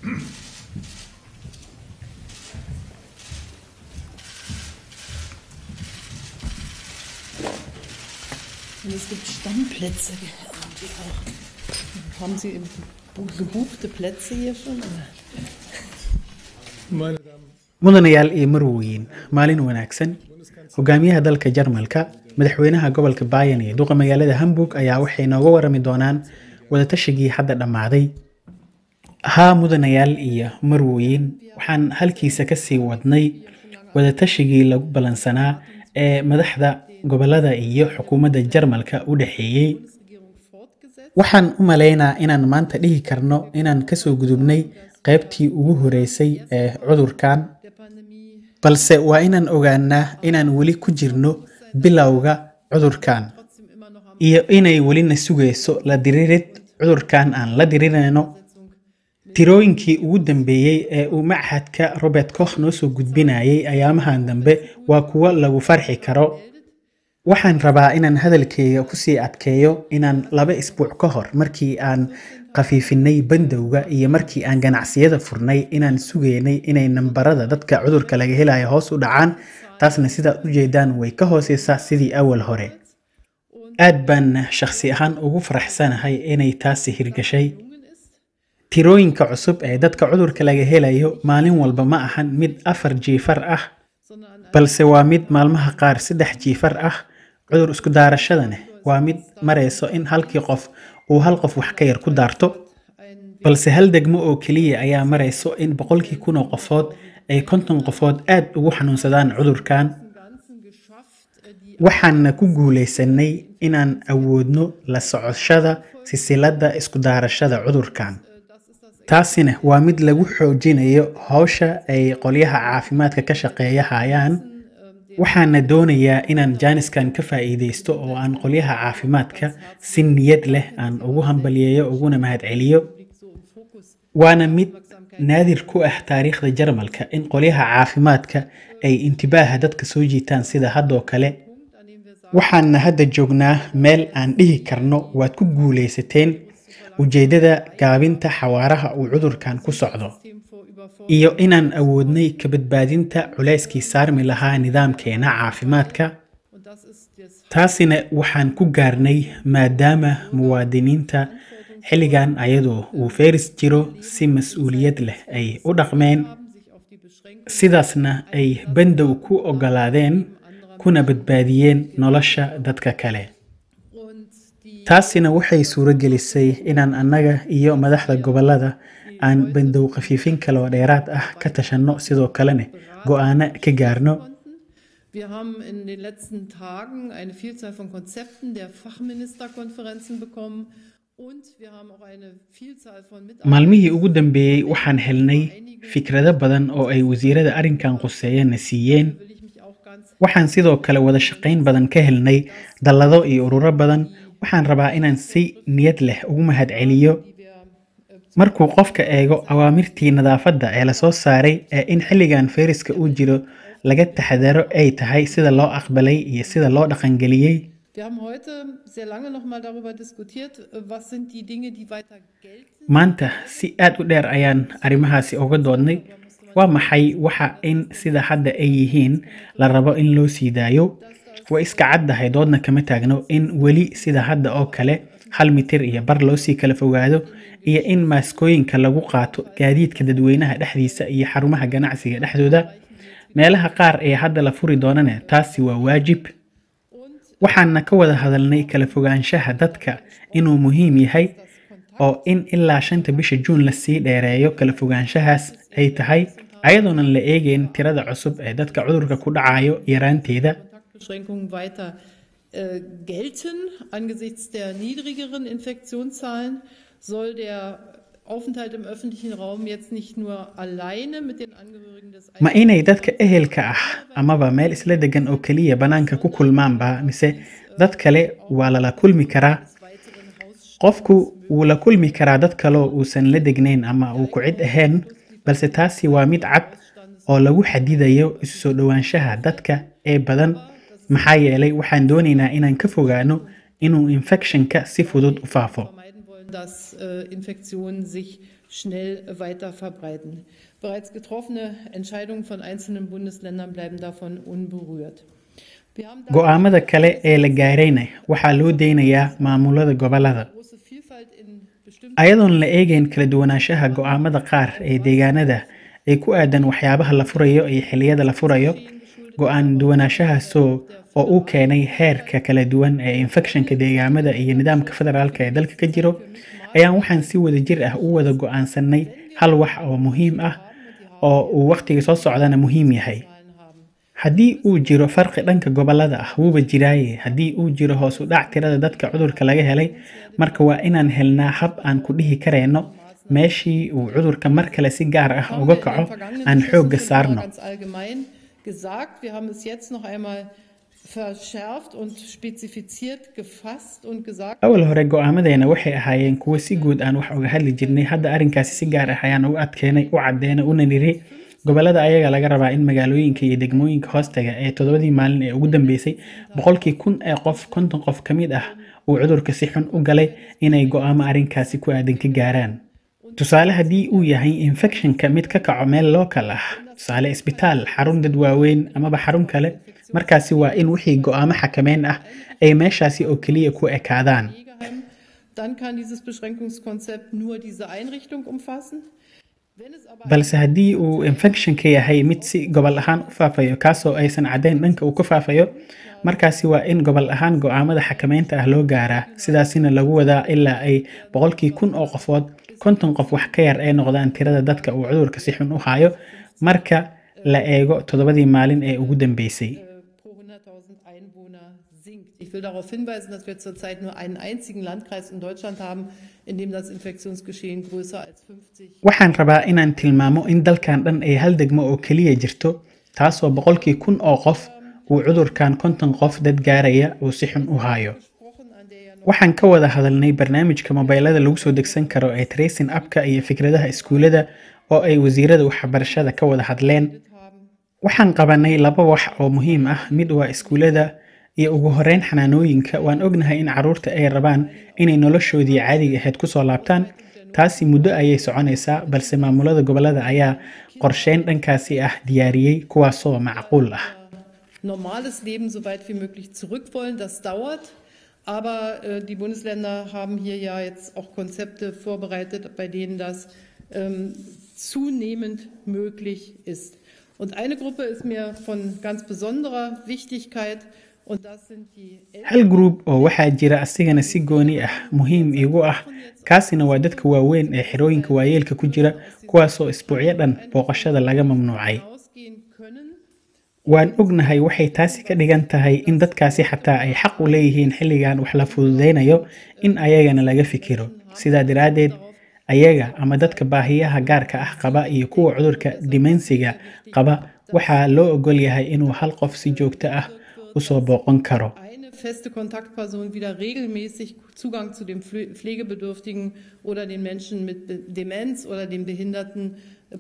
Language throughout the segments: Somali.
Und es gibt Stammplätze irgendwie auch. Haben Sie gebuchte Plätze hier schon? Meine Damen Mudanayaal iyo marwooyin, maalin wanaagsan. Hogaamiyaha dalka Jarmalka, madaxweynaha gobolka Bayern iyo duqa magaalada Hamburg ayaa waxay nooga warami doonaan wadatashigai hadda dhammaaday. Haa, mudanayaal iyo marwooyin, waxaan halkiisa kasii wadnay wadatashigii lagu ballansanaa ee madaxda gobolada iyo xukuumadda Jarmalka u dhexeeyey. Waxaan u malaynaa inaan maanta dhihi karno inaan kasoo gudubnay qaybtii ugu horeysay ee cudurkan, balse waa inaan ogaanaa inaan weli ku jirno bilowga cudurkan iyo inay welina sugayso la diriirid cudurkan aan la dirirayno. Tirooyinkii ugu dambeeyey ee uu machadka Robert Koch noo soo gudbinayay ayaamahan dambe waa kuwo lagu farxi karo. Waxaan rabaa inaan hadalkayga kusii adkeeyo inaan 2 isbuuc ka hor, markii aan khafiifinay bandowga iyo markii aan ganacsiyada furnay, inaan sugaynay inay nambarada dadka cudurka laga helayo hoos u dhacaan. Taasna sidaad u jeedaan way ka hooseysaa sidii awal hore. Aad baan shakhsi ahaan ugu faraxsanahay inay taasi hirgashay. Tirooyinka cusub ee dadka cudurka laga helayo maalin walba ma ahan mid 4 jiifar ah, balse waa mid maalmaha qaar 3 jiifar ah. Cudur isku daarashadana waa mid marayso in halkii qof uu hal qof wax ka yar ku daarto, balse hal degmo oo keliya ayaa marayso in 100kii kun oo qofood ay 50 qofood aad ugu xanuunsadaan cudurkan. Waxaana ku guuleysanay inaan awoodno la socoshada silsiladda isku daarashada cudurkan. Taasina waa mid lagu xoojinayo hawsha ay qolyaha caafimaadka ka shaqeeya hayaan. Waxaana doonayaa inaan jaaniskan ka faa'iideysto oo aan qolyaha caafimaadka si niyad leh aan ugu hambaliyeeyo uguna mahadceliyo. Waana mid naadir ku ah taariikhda Jarmalka in qolyaha caafimaadka ay intibaaha dadka soo jiitaan sida haddoo kale. Waxaana hadda joognaa meel aan dhihi karno waad ku guuleysateen ujeeddada gaabinta xawaaraha uu cudurkan ku socdo iyo inaan awoodnay ka badbaadinta culayskii saarmi lahaa nidaamkeena caafimaadka. Taasina waxaan ku gaarnay maadaama muwaadiniinta xilligan ayadoo uu fayras jiro si mas'uuliyad leh ay u dhaqmeen, sidaasna ay bandow ku oggolaadeen kuna badbaadiyeen nolosha dadka kale. Taasina waxay suuragelisay inaan annaga iyo madaxda gobolada aan bandow khafiifin kale oo dheeraad ah ka tashanno, sidoo kalena go'aano ka gaarno. Wir haben in den letzten Tagen eine Vielzahl von Konzepten der Fachministerkonferenzen bekommen und wir haben auch eine Vielzahl von Maalmihii ugu dambeeyey waxaan helnay fikrado badan oo ay wasiirada arrinkan quseeya na siiyeen. Will ich mich auch ganz Waxaan sidoo kale wada shaqayn badan ka helnay dallado iyo ururo badan. Waxaan rabaa inaan si niyad leh ugu mahadceliyo. Markuu qofka eego awaamirtii nadaafadda ee lasoo saaray ee in xilligan fayraska uu jiro laga taxadaro ay tahay, sida loo aqbalay iyo sida loo dhaqangeliyey. Wir haben heute sehr lange noch mal darüber diskutiert, was sind die Dinge, die weiter gelten. Maanta si aad u dheer ayaan arrimahaasi uga doodnay. Waa maxay waxa in sida hadda ay yihiin la rabo in loo sii daayo? Way iska caddahay, doodna kama taagno in weli sida hadda oo kale 1.5 mitir loo sii kala fogaado iyo in maaskooyinka lagu qaato gaadiidka dadweynaha dhexdiisa iyo xarumaha ganacsiga dhexdooda. Meelaha qaar ee hadda la furi doonana taasi waa waajib. Waxaana ka wada hadalnay kala fogaanshaha dadka inuu muhiim yahay oo in ilaa 5-ta bisha Juun lasii dheereeyo kala fogaanshahaas ay tahay, ayadoonan la eegeyn tirada cusub ee dadka cudurka ku dhacayo yaraanteeda. Kontaktbeschränkungen weiter gelten. Angesichts der niedrigeren Infektionszahlen soll der Aufenthalt im öffentlichen Raum jetzt nicht nur alleine mit den Angehörigen des Ma inay dadka ehelka ah amaba meel isla degan oo keliya bannaanka ku kulmaanba, mise dad kale waa lala kulmi karaa? Weiteren Haus Qofku wuu la kulmi karaa dad kaloo uusan la degnayn ama uu ku cid ahayn, balse taasi waa mid cad oo lagu xadidayo isu soo dhowaanshaha dadka ee badan, maxaa yeelay waxaan doonaynaa inaan ka fogaano inuu infekshanka si fudud u faafo. Vermeiden wollen, dass Infektionen sich schnell weiter verbreiten. Bereits getroffene Entscheidungen von einzelnen Bundesländern bleiben davon unberührt. Wir haben da Go'aamada kale ee la gaarayna waxaa loo deynayaa maamulada gobollada. große Vielfalt in bestimmten Ayadoon la eegayn kala duwanaanshaha go'aamada qaar ee deegaanada ee ku aadan waxyaabaha la furayo iyo xilliyada la furayo, go'aan duwanaanshahaasoo oo uu keenay heerka kala duwan ee infekshanka deegaamada iyo nidaamka federaalka ee dalka ka jiro, ayaan waxaan si wadajir ah u wada go'aansanay hal wax oo muhiim ah oo uu waqtiga soo socdana muhiim yahay. Haddii uu jiro farqi dhanka gobollada ah, wuuba jiraaye. Haddii uu jiro hoos u dhac tirada dadka cudurka laga helay, marka waa inaan helnaa hab aan ku dhihi kareyno meeshii uu cudurka mar kale si gaar ah haben uga wir in den kaco vergangenen aan Beschlüssen xoogga schon immer saarno. ganz allgemein gesagt. Wir haben es jetzt noch einmal verschärft und spezifiziert gefasst und gesagt, Awal hore go'aamadeena waxay ahaayeen kuwo si guud aan wax uga hadli jirnay. Hadda arrinkaasi si gaar ah ayaan ugu adkeynay, u caddeynay, una niri gobollada ayaga laga rabaa in magaalooyinka iyo degmooyinka hoostaga ee 7dii maalin ee ugu dambeysay 100,000 ee qof 50 qof ka mid ah uu cudurka si xun u galay inay go'aamo arrinkaasi ku aadan ka gaaraan. Tusaale, haddii uu yahay infekshanka mid ka kaco meel local ah, tusaale isbitaal, xarun dad waaweyn amaba xarun kale, markaasi waa in wixii go'aamo xakameyn ah ay meeshaasi oo keliya ku ekaadaan. Pflegeheim, dann kann dieses Beschränkungskonzept nur diese Einrichtung umfassen. Wenn es aber Balse haddii uu infekshanka yahay mid si gobol ahaan u faafayo, kaasoo aysan caddayn dhanka uu ka faafayo, markaasi waa in gobol ahaan go'aamada xakameynta ah loo gaaraa, sidaasina lagu wadaa ilaa ay 100,000 oo qofood 50 qof wax ka yar ay noqdaan tirada dadka uu cudurka si xun u hayo marka la eego 7dii maalin ee ugu dambeysay. Pro 100.000 Einwohner sinkt. Ich will darauf hinweisen, dass wir zurzeit nur einen einzigen Landkreis in Deutschland haben, in dem das Infektionsgeschehen größer als 50 Waxaan rabaa inaan tilmaamo in dalkan dhan ay hal degmo oo keliya jirto, taasoo 100,000 oo qof uu cudurkan 50 qof dad gaaraya uu si xun u hayo. gesprochen, an der ja noch Waxaan ka wada hadalnay barnaamijka mobaylada lagu soo degsan karo ee tracing app-ka iyo fikradaha iskuulada oo ay wasiirada waxbarashada ka wada hadleen. haben. Waxaan qabanay laba wax oo muhiim ah. Mid waa iskuulada iyo ugu horeyn xanaanooyinka. Waan ognahay in carruurta ay rabaan inay noloshoodii caadiga ahayd kusoo laabtaan. Taasi muddo ayay soconaysaa, balse maamulada gobollada ayaa qorsheyn dhankaasi ah diyaariyey, kuwaasoo macquul ah. Normales Leben so weit wie möglich zurück wollen. Das dauert. Aber die Bundesländer haben hier ja jetzt auch Konzepte vorbereitet, bei denen das zunehmend möglich ist. Und eine Gruppe ist mir von ganz besonderer Wichtigkeit und das sind die Eltern. Hal group oo waxaa jira asigana si gooni ah muhiim iigu ah, kaasina waa dadka waaweyn ee xerooyinka waayeelka ku jira, kuwaasoo isbuucyo dhan booqashada laga mamnuucay. Hinausgehen können. Waan ognahay waxay taasi ka dhigan tahay in dadkaasi xataa ay xaq u leeyihiin xilligan wax la fududeynayo in ayagana laga fikiro. Sidaa daraaddeed, ayaga ama dadka baahiyaha gaarka ah qaba iyo kuwa cudurka demensiga qaba waxaa loo ogol yahay inuu hal qof si joogto ah usoo booqan karo. Eine feste Kontaktperson wieder regelmäßig Zugang zu den Pflegebedürftigen oder den Menschen mit Demenz oder den behinderten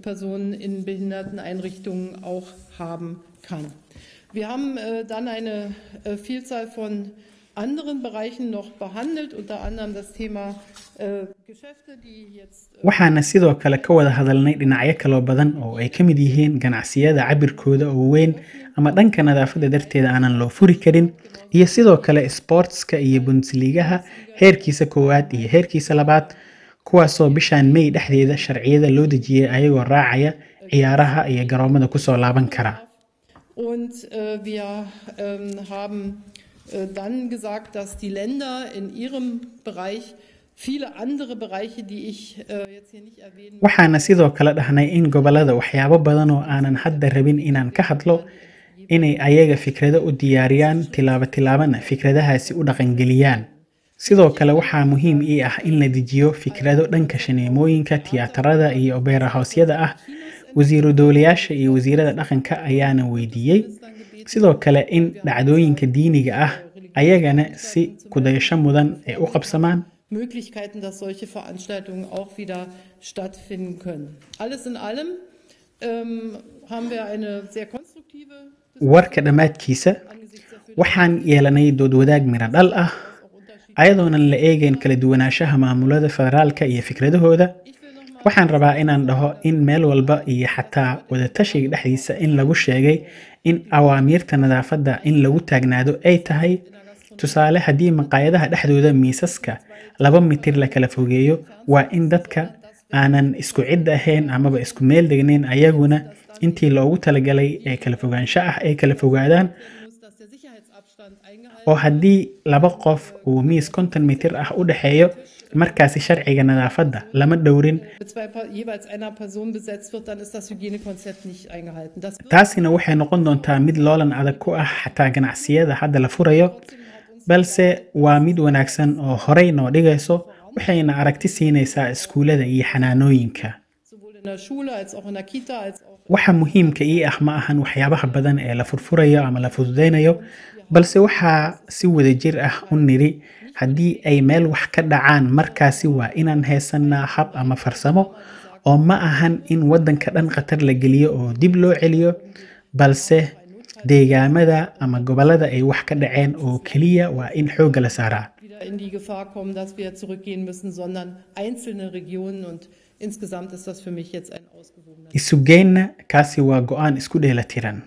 Personen in Behinderteneinrichtungen auch haben kann. Wir haben dann eine Vielzahl von anderen Bereichen noch behandelt, unter anderem das Thema Geschäfte, die jetzt Waxaana sidoo kale ka wada hadalnay dhinacyo kaloo badan oo ay ka mid yihiin ganacsiyada cabirkooda oo weyn ama dhanka nadaafadda darteeda aanan loo furi karin, iyo sidoo kale sportska iyo Bundesligaha heerkiisa koowaad iyo heerkiisa labaad, kuwaasoo bishan May dhexdeeda sharciyada loo dejiyay ayagoo raacaya ciyaaraha iyo garoomada kusoo laaban kara. Und wir haben dann gesagt, dass die Länder in ihrem Bereich viele andere Bereiche, die ich jetzt hier nicht erwähnen Waxaana sidoo kale dhahnay in gobollada waxyaabo badan oo aanan hadda rabin inaan ka hadlo inay ayaga fikrado u diyaariyaan, tilaabo tilaabana fikradahaasi u dhaqangeliyaan. Sidoo kale waxaa muhiim ii ah in la dejiyo fikrado dhanka shineemooyinka, tiyaatarada iyo opera house-yada ah. Wasiiru dowlayaasha iyo wasiirada dhaqanka ayaana weydiiyey sidoo kale in dhacdooyinka diiniga ah ayagana si kudayasho mudan ay u qabsamaan. Möglichkeiten, dass solche Veranstaltungen auch wieder stattfinden können. Alles in allem haben wir eine sehr konstruktive Warka dhammaadkiisa, angesichts der waxaan yeelanay dood wadaag miro dhal ah, ayadoonan la eegayn kala duwanaanshaha maamulada federaalka iyo fikradahooda. Waxaan rabaa inaan dhaho in meel walba iyo xataa wadatashiga dhexdiisa in lagu sheegay in awaamiirta nadaafadda in lagu taagnaado ay tahay. Tusaale, haddii maqaayadaha dhexdooda miisaska 2 mitir la kala fogeeyo, waa in dadka aanan isku cid ahayn amaba isku meel degnayn ayaguna intii loogu talagalay ee kala fogaansho ah ay kala fogaadaan, oo haddii 2 qof uu miis 50 mitir ah u dhexeeyo, markaasi sharciga nadaafadda lama dhowrin. Taasina waxay noqon doontaa mid loolan adag ku ah xataa ganacsiyada hadda la furayo, balse waa mid wanaagsan oo horey noo dhigayso, waxayna aragti siinaysaa iskuulada iyo xanaanooyinka. Waxa muhiimka ii ah ma ahan waxyaabaha badan ee la furfurayo ama la fududeynayo, balse waxaa si wadajir ah u niri haddii ay meel wax ka dhacaan, markaasi waa inaan haysanaa hab ama farsamo, oo ma ahan in waddanka dhan khatar la geliyo oo dib loo celiyo, balse deegaamada ama gobollada ay wax ka dhaceen oo keliya waa in xoogga la saaraa. In die Gefahr kommen, dass wir zurückgehen müssen, sondern einzelne Regionen, und insgesamt ist das für mich jetzt ein ausgewogener. Isugeynna kaasi waa go'aan isku dheelatiran.